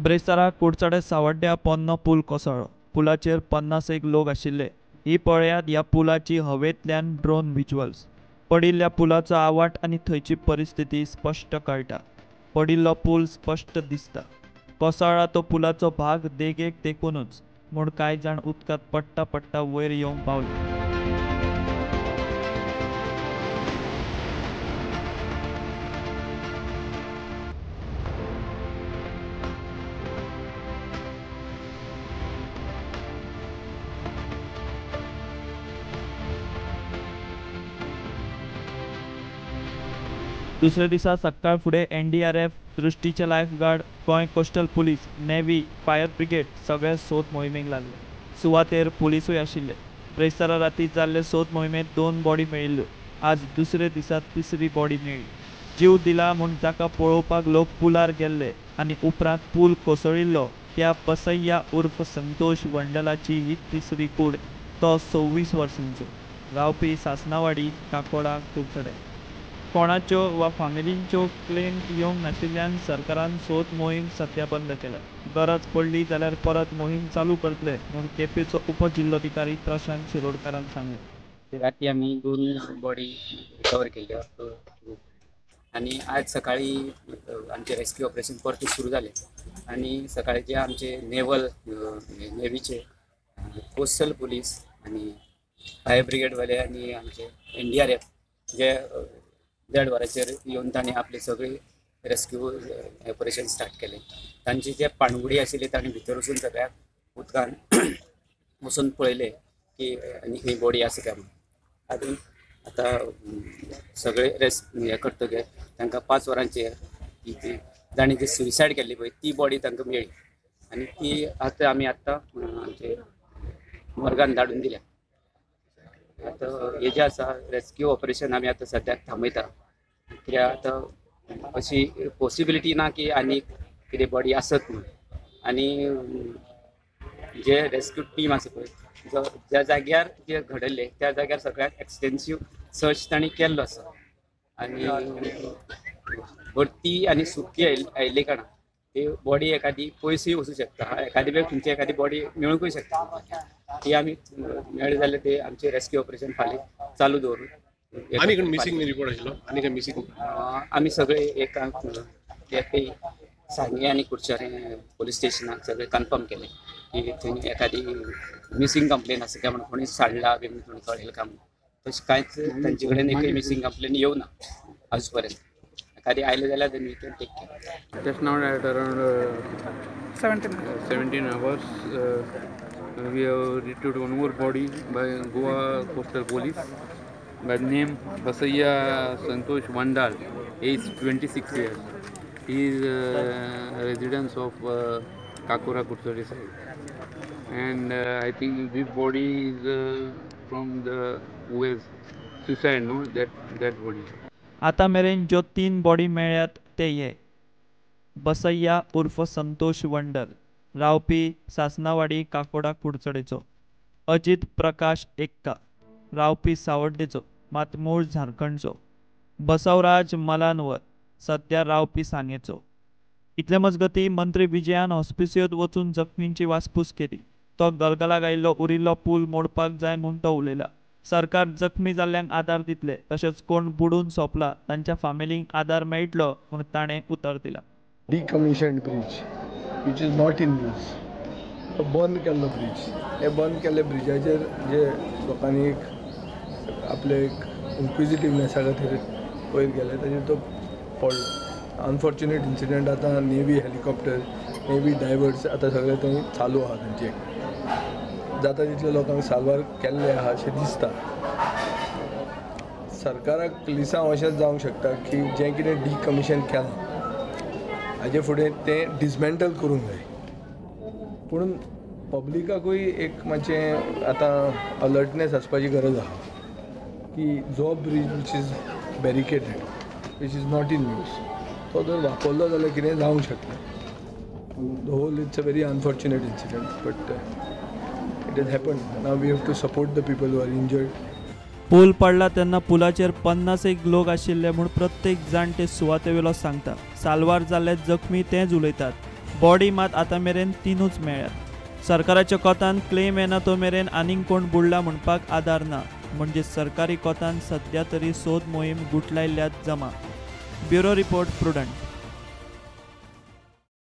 ब्रेस्तारा कुडचडे सावड्ड्या पोन्नो पूल कोसळ्ळो. पुलाचेर 50 लोक आशिल्ले. ही पळयात ह्या पुलाची हवेंतल्यान ड्रोन विज्युअल्स. पडिल्ल्या पुलाचो आवाट आनी थंयची परिस्थिती स्पश्ट कळटा. पडिल्लो पूल स्पश्ट दिसता. कोसळ्ळा तो पुलाचो भाग देगेक तेकूनच म्हूण कांय जाण उदकांत पडटा पडटा वयर येवंक पावले. दुसऱ्या दिसा सकाळ फुडें NDRF, दृष्टीचे lifeguard, Goa coastal police, navy, fire brigade सगळे सोद मोहिमेक लागले. सुवातेर पुलिसूय आशिल्ले. ब्रेस्तारा राती जाल्ले सोद मोहिमेंत 2 बॉडी मेळिल्ल्यो. आज दुसरे दिसा तिसरी बॉडी मेळ्ळी. जीव दिला म्हूण जाका पळोवपाक लोक पुलार गेल्ले आनी उपरांत पूल कोसळिल्लो त्या बसय्या उर्फ संतोष वंडलाची ही तिसरी कूड. तो 26 वर्सांचो, रावपी सासनावाडी, काकोडा, कुडचडें. कोणाच्यो वा फामिलींच्यो क्लेम येवंक नाशिल्ल्यान सरकारान सोद मोहीम सध्या बंद केल्या. गरज पडली जाल्यार परत मोहीम चालू करतले म्हूण केपेंचो उपजिल्लोधिकारी प्रशांत शिरोडकारान सांगलें. राती आमी 2 बॉडी रिकवर केल्ल्यो आनी आज सकाळी आमचे रेस्क्यू ऑपरेशन परत सुरू जालें आनी सकाळी जे आमचे नेवल नेवीचे कोस्टल पुलीस आनी फायर ब्रिगेडवाले आनी आमचे एनडीआरएफ जे 1:30 वरांचेर येवन तांणी आपले सगळे रेस्क्यू ऑपरेशन स्टार्ट केलें. तांची जे पाणबुडी आशिल्ली तांणी भितर वचून सगळ्याक उदकान वचून पळयलें की आनी ही बॉडी आसा काय म्हणून. आनी आतां सगळे हें करतकीर तांकां 5 वरांचेर ती जांणी जी सुसायड केल्ली पळय ती बॉडी तांकां मेळ्ळी आनी ती आतां आमी आत्तां आमचे मोर्गान धाडून दिल्या. आतां हे जें आसा रेस्क्यू ऑपरेशन आमी आतां सद्याक थांबयता, कित्याक आतां अशी पॉसिबिलिटी ना की आनी कितें बॉडी आसत म्हूण. आनी जे रेस्क्यू टीम आसा पळय जो ज्या जाग्यार जे घडले त्या जाग्यार सगळ्याक एक्सटेन्सीव सर्च तांणी केल्लो आसा आनी भरती आनी सुकी आयिल्ले कारणान ती बॉडी एखादी पयसूय वचूं शकता, एखादी वेळ खंयची एखादी बॉडी मेळूंकूय शकता. ती आमी मेळ्ळी जाल्यार ते आमचे रेस्क्यू ऑपरेशन फाल्यां चालू दवरून. आनी मिसींग रिपोर्ट आशिल्लो आनी काय मिसींग आमी सगळे एक केपें, सांगें आनी कुडचडें पोलीस स्टेशनाक सगळे कन्फर्म केलें की थंय एखादी मिसींग कंप्लेन आसा काय म्हणून, कोणी साडला बी म्हणून कोणी कळेल काय म्हणून. तशें कांयच तांचे कडेन एकूय मिसींग कंप्लेन येवना आजू पर्यंत. एखादी आयले जाल्यार then we can take care. Just now at around 17 hours we have retrieved one more body by Goa Coastal Police by the name Basaiah Santosh Vandal, age 26 years. He is a resident of Kakora Kudchade side, and I think this body is from the who has suicide, no, that body. आतां मेरेन ज्यो 3 body मेळ्ळ्यात ते हे: बसय्या उर्फ Santosh bundle, रावपी सासनावाडी, काकोडा, कुडचडेचो; अजीत प्रकाश एक्का, रावपी सावड्डेचो मात मूळ झारखंडचो; बसवराज मलानवर, सध्या रावपी सांगेचो. इतले मजगती मंत्री विजयान हॉस्पिसियोत वचून जखमींची वासपूस केली. तो गलगलाक आयिल्लो उरिल्लो पूल मोडपाक जाय म्हूण तो उलयला. सरकार जखमी जाल्ल्यांक आदार दितले, तशेंच कोण बुडून सोंपला तांच्या फामिलींक आदार मेळटलो म्हूण ताणें उतर दिलां. Decommissioned bridge which is not in use, तो बंद केल्लो ब्रिज. हे बंद केल्ले ब्रिजाचेर जे लोकांनी एक आपले एक इन्क्विजिटिवनेसा खातीर वयर गेले ताजेर तो पडलो. Unfortunate incident. आतां नेवी हेलिकॉप्टर, नेवी डायवर्स आतां सगळें थंय चालू आहा. तांचे जाता तितले लोकांक साल्वार केल्ले आहा अशें दिसता. सरकाराक लिसांव अशेंच जावंक शकता की जें कितें डिकमिशन केलां हाजे फुडें तें डिसमेंटल करूंक जाय. पूण पब्लिकाकूय एक मातशें आतां अलर्टनेस आसपाची गरज आहा की जो bridge which is barricaded, which is not in use, तो जर वापरलो जाल्यार कितें जावंक शकता. The whole it's a very unfortunate incident, but it has happened. Now we have to support the people who are injured. पूल पडला तेन्ना पुलाचेर 50 लोक आशिल्ले म्हूण प्रत्येक जाण ते सुवातेवेलो सांगता. साल्वार जाल्ले जखमी तेंच उलयतात. बॉडी मात आतां मेरेन 3च मेळ्ळ्यात. सरकाराच्या कोतान क्लेम येना तो मेरेन आनीक कोण बुडला म्हणपाक आदार ना. म्हणजे सरकारी कोतान सध्या तरी सोद मोहीम गुटलायल्ल्यात जमा. Bureau report, Prudent.